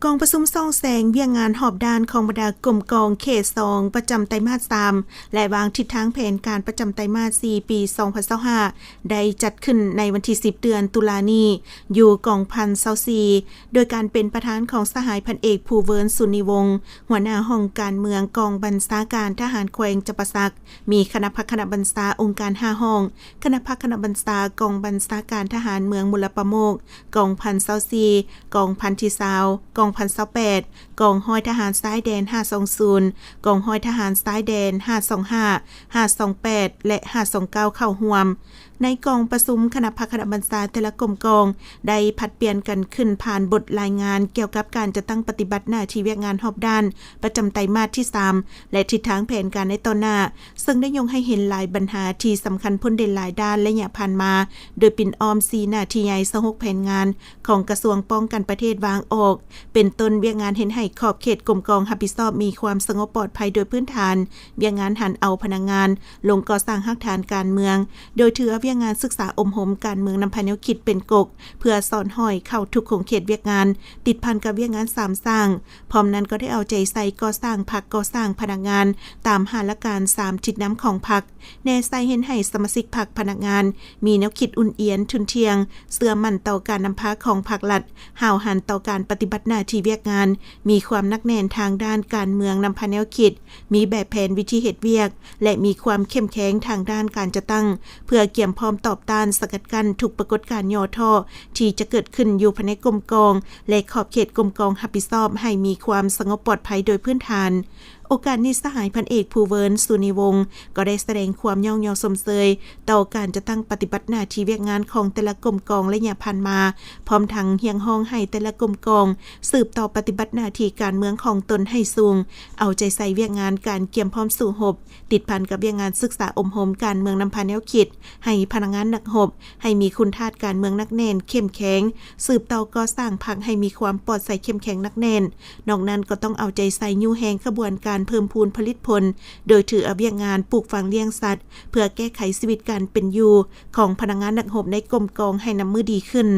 ກອງປະຊຸມສ່ອງແສງວຽກງານຮອບດ້ານຂອງບັນດາກົມກອງເຂດສອງ ປະຈຳໄຕມາດສາມ ແລະ ວາງທິດທາງແຜນການປະຈຳໄຕມາດສີ່ ປີສອງພັນຊາວຫ້າ ໄດ້ຈັດຂຶ້ນໃນວັນທີສິບ ເດືອນຕຸລານີ້ ຢູ່ກອງພັນຊາວສີ່ ໂດຍການເປັນປະທານຂອງສະຫາຍພັນເອກ ພູເວີນ ສູນນີວົງ ຫົວໜ້າຫ້ອງການເມືອງ ກອງບັນຊາການທະຫານແຂວງຈຳປາສັກ, ມີຄະນະພັກຄະນະບັນຊາອົງການຫ້າຫ້ອງ, ຄະນະພັກຄະນະບັນຊາກອງບັນຊາການທະຫານເມືອງມຸລະປະໂມກ, ກອງພັນຊາວສີ່, ກອງພັນທີຊາວ, ກອງພັນຊາວແປດ, ກອງຮ້ອຍທະຫານຊາຍແດນຫ້າສອງສູນ, ກອງຮ້ອຍທະຫານຊາຍແດນຫ້າສອງຫ້າ, ຫ້າສອງແປດ ແລະ ຫ້າສອງເກົ້າ ເຂົ້າຮ່ວມ. ໃນກອງປະຊຸມ, ຄະນະພັກຄະນະບັນຊາແຕ່ລະກົມກອງໄດ້ຜັດປ່ຽນກັນຂຶ້ນຜ່ານບົດລາຍງານກ່ຽວກັບການຈັດຕັ້ງປະຕິບັດໜ້າທີ່ວຽກງານຮອບດ້ານປະຈຳໄຕມາດທີສາມ ແລະ ທິດທາງແຜນການໃນຕໍ່ໜ້າ, ເຊິ່ງໄດ້ຍົກໃຫ້ເຫັນຫຼາຍບັນຫາທີ່ສຳຄັນພົ້ນເດັ່ນຫຼາຍດ້ານໄລຍະຜ່ານມາ, ໂດຍປິ່ນອ້ອມສີ່ໜ້າທີ່ໃຫຍ່ ຊາວຫົກແຜນງານຂອງກະຊວງປ້ອງກັນປະເທດວາງອອກ, ເປັນຕົ້ນວຽກງານເຮັດໃຫ້ຂອບເຂດກົມກອງຮັບຜິດຊອບມີຄວາມສະຫງົບປອດໄພໂດຍພື້ນຖານ, ວຽກງານຫັນເອົາພະນັກງານລົງກໍ່ສ້າງຮາກຖານການເມືອງ, ໂດຍຖືເອົາວຽກງານສຶກສາອົບຮົມການເມືອງນຳພາແນວຄິດເປັນກົກ ເພື່ອສອດຫ້ອຍເຂົ້າທຸກຂົງເຂດວຽກງານ, ຕິດພັນກັບວຽກງານສາມສ້າງ. ພ້ອມນັ້ນກໍໄດ້ເອົາໃຈໃສ່ກໍ່ສ້າງພັກ, ກໍ່ສ້າງພະນັກງານຕາມຫ້າຫຼັກການສາມທິດນຳຂອງພັກ, ແນໃສ່ເຮັດໃຫ້ສະມາຊິກພັກ, ພະນັກງານມີແນວຄິດອຸ່ນອຽນ, ທຸ່ນທ່ຽງ, ເຊື່ອໝັ້ນຕໍ່ການນຳພາຂອງພັກລັດ, ຫ້າວຫັນຕໍ່ການປະຕິບັດໜ້າທີ່ວຽກງານ, ມີຄວາມໜັກແໜ້ນທາງດ້ານການເມືອງນຳພາແນວຄິດ, ມີແບບແຜນວິທີເຮັດວຽກ ແລະ ມີຄວາມເຂັ້ມແຂງທາງດ້ານການຈັດຕັ້ງ ເພື່ອກຽມພ້ອມຕອບຕ້ານສະກັດກັ້ນທຸກປາກົດການຫຍໍ້ທໍ້ທີ່ຈະເກີດຂຶ້ນຢູ່ພາຍໃນກົມກອງ ແລະ ຂອບເຂດກົມກອງຮັບຜິດຊອບໃຫ້ມີຄວາມສະຫງົບປອດໄພໂດຍພື້ນຖານ. ໂອກາດນີ້ ສະຫາຍພັນເອກ ພູເວີນ ສູນນີວົງ ກໍໄດ້ສະແດງຄວາມຍ້ອງຍໍຊົມເຊີຍຕໍ່ການຈັດຕັ້ງປະຕິບັດໜ້າທີ່ວຽກງານຂອງແຕ່ລະກົມກອງໄລຍະຜ່ານມາ, ພ້ອມທັງຮຽກຮ້ອງໃຫ້ແຕ່ລະກົມກອງສືບຕໍ່ປະຕິບັດໜ້າທີ່ການເມືອງຂອງຕົນໃຫ້ສູງ, ເອົາໃຈໃສ່ວຽກງານການກຽມພ້ອມສູ້ຮົບ, ຕິດພັນກັບວຽກງານສຶກສາອົບຮົມການເມືອງນຳພາແນວຄິດ, ໃຫ້ພະນັກງານນັກຮົບໃຫ້ມີຄຸນທາດການເມືອງໜັກແໜ້ນ, ເຂັ້ມແຂງ, ສືບຕໍ່ກໍ່ສ້າງພັກໃຫ້ມີຄວາມປອດໃສ, ເຂັ້ມແຂງ, ໜັກແໜ້ນ. ນອກນັ້ນກໍຕ້ອງເອົາໃຈໃສ່ຍູ້ແຮງຂະບວນການເພີ່ມພູນຜະລິດຜົນ, ໂດຍຖືເອົາວຽກງານປູກຝັງລ້ຽງສັດ ເພື່ອແກ້ໄຂຊີວິດການເປັນຢູ່ຂອງພະນັກງານນັກຮົບໃນກົມກອງໃຫ້ນັບມື້ດີຂຶ້ນ.